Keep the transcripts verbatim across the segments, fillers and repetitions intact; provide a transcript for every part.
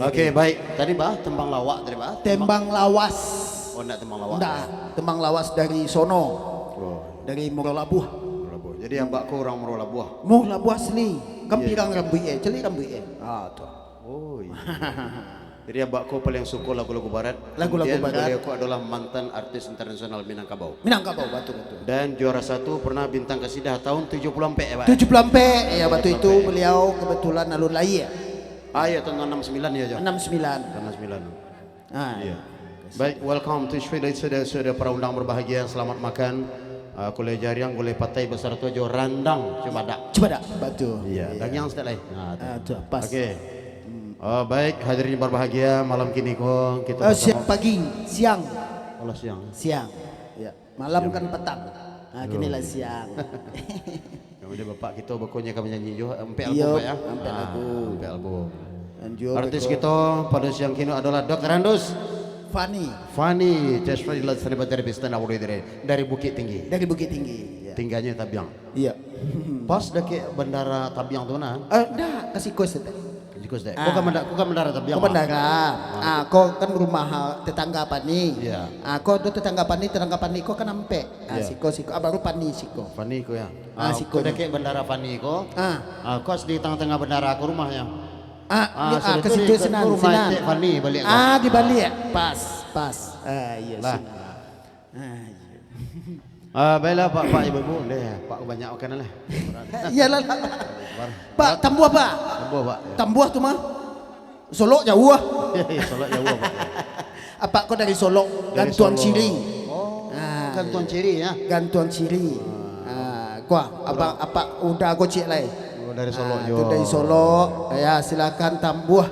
Oke, baik. Tadi bah tembang lawak tadi bah. Tembang lawas. Oh, ndak tembang lawak. Ndak, ya? Tembang lawas dari sono. Oh. Dari Muaro Labuah. Muaro Labuah. Jadi abak ko urang Muaro Labuah. Muaro Labuah asli. Kan pirang rambuik eh, celik rambuik eh. Ah, tu. Oh, iya. Jadi abak ko paling suko lagu-lagu barat. Lagu-lagu barat. Kemudian beliau ko adalah mantan artis internasional Minangkabau. Minangkabau, betul, betul. Dan juara satu pernah bintang kasidah tahun tujuh puluh ampek ya, Pak? Tujuh puluh ampek, ya, waktu itu beliau kebetulan alun lahir. Ah, ya, tahun enam sembilan ya, Jo? Enam sembilan. Enam sembilan. Ah, iya. Baik, welcome to Shwe, sudah, sudah para undang berbahagia, selamat makan. Ah, gulai jariang, gulai patai beserta jo randang cubadak. Cubadak, betul. Iya, dangiang setek lai. Ah, tu. Ah, tu, pas. Oke. Oh, baik, hadirin berbahagia, malam kini ko kita siang, pagi, siang. Oh, lah siang. Siang. Ya. Malam kan petang. Ah, kini lah siang. Kemudian bapak kita bakonyo ka manyanyi jo, ampek album, Pak, ya? Ampek lagu. Ampek album. Artis kita pada siang kini adalah Dokter Andus. Fani. Fani, Just Fani lah seni bateri stand up dari, dari Bukittinggi. Dari Bukittinggi, ya. Tinggalnya Tabiang. Iya. Pas dakek bandara Tabiang tu nah. Eh, dah, kasih kos tadi. Jiko sudah. Ah. Ko kan bandara, ko kan bandara Tabiang. Ko bandara. Ah, ko kan rumah, ah, tetangga Pani. Iya. Ah, ko tu tetangga Pani, tetangga Pani ko kan ampek. Ah, siko, siko. Ah, baru Pani siko. Pani ko ya. Ah, siko. Ko dakek bandara Pani ko. Ah. Ah, ko di tangah-tangah bandara ko rumahnya. Ah, ah, ke situ sinan, rumah sinan. Etek Pani baliak ko. Ah, di baliak. Pas, pas. Ah, iya, lah. Ah, iya. Ah, baiklah, Pak, Pak, Ibu, Ibu. Deh, Pak, banyak makanan lah. Iyalah, lah. Pak, tambuah, Pak. Tambuah, Pak, ya. Tambuah tu mah. Solok jauah. Iya, iya, Solok jauah, Pak. Apak ko dari Solok, dari Gantuang Siri. Oh, ah, Gantuang Siri, ya. Gantuang Siri. Ah, kuah, apak, apak udah kocik lai. Oh, dari Solok juga. Ah, tu dari Solok. Ya, silakan tambuah.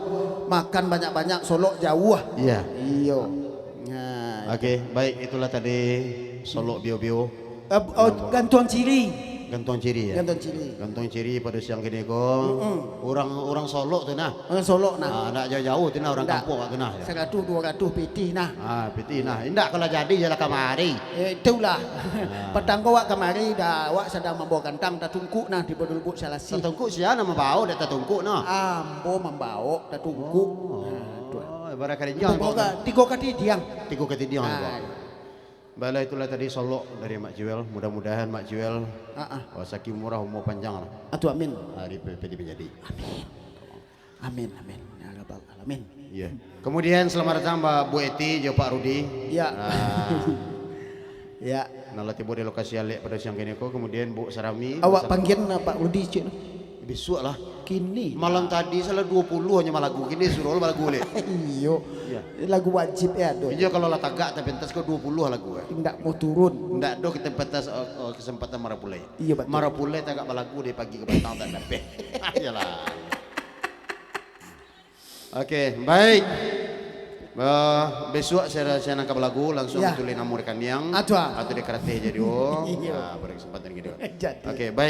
Makan banyak-banyak, Solok jauah. Iya. Iyo. Nah, oke, baik, itulah tadi Solok Bio-Bio. Eh, oh, Gantuang Siri. Gantuang Siri, ya? Gantuang Siri. Gantuang Siri pada siang kini ko. Mm-mm. Urang, urang Solok tu nah. Urang Solok nah. Ah, ndak jauah-jauah tu nah, urang kampuang awak tu nah, ya. Saratus, duo ratuih pitih nah. Ah, pitih nah. Indak, kalau jadi, jalan kamari. Eh, itulah. Ah. Patang ko awak kamari, dah awak sadang mambawa gantang, tatungkuk nah di Badulbuk Salasi. Tatungkuk sia nan mambawa, dak tatungkuk nah. Ambo mambawa, tatungkuk. Oh. Nah, tu. Oh, ibarat karinjang. Tigo ka-, tigo katidiang. Tigo katidiang, ah, Pak. Baiklah, itulah tadi Solok dari Mak Jewel. Mudah-mudahan Mak Jewel, ah, ah, rasaki murah, umur panjang lah. Atu, amin. Hari pe-, pedi menjadi. Amin. Amin, amin. Ya Rabbal Alamin. Iya. Kemudian selamat datang Mbak Bu Eti jo Pak Rudi. Ya. Ah. Ya. Nah, lah tibo di lokasi alek pada siang kini ko. Kemudian Bu Sarami. Awak panggia Pak Rudi, cik. Bisuak lah. Kini. Malam tadi salah duo puluah nyo malagu, kini suruah balagu lek. Iyo. Iya. Lagu wajib ya, ado. Iyo, kalau lah tagak tapi pentas ko duo puluah lagu, eh. Indak mau turun. Indak ado kita pentas, eh, eh, kesempatan marapulai. Iyo, betul. Marapulai tagak balagu dari pagi ka patang tak dapek. Iyalah. Oke, baik. Eh, bisuak saya, saya nangka balagu, langsung, iya, tulis namo rekening. Atu, ah. Atau di karateh jadi, oh. Iya. Nah, pada kesempatan kedua. Jadi. Oke, baik.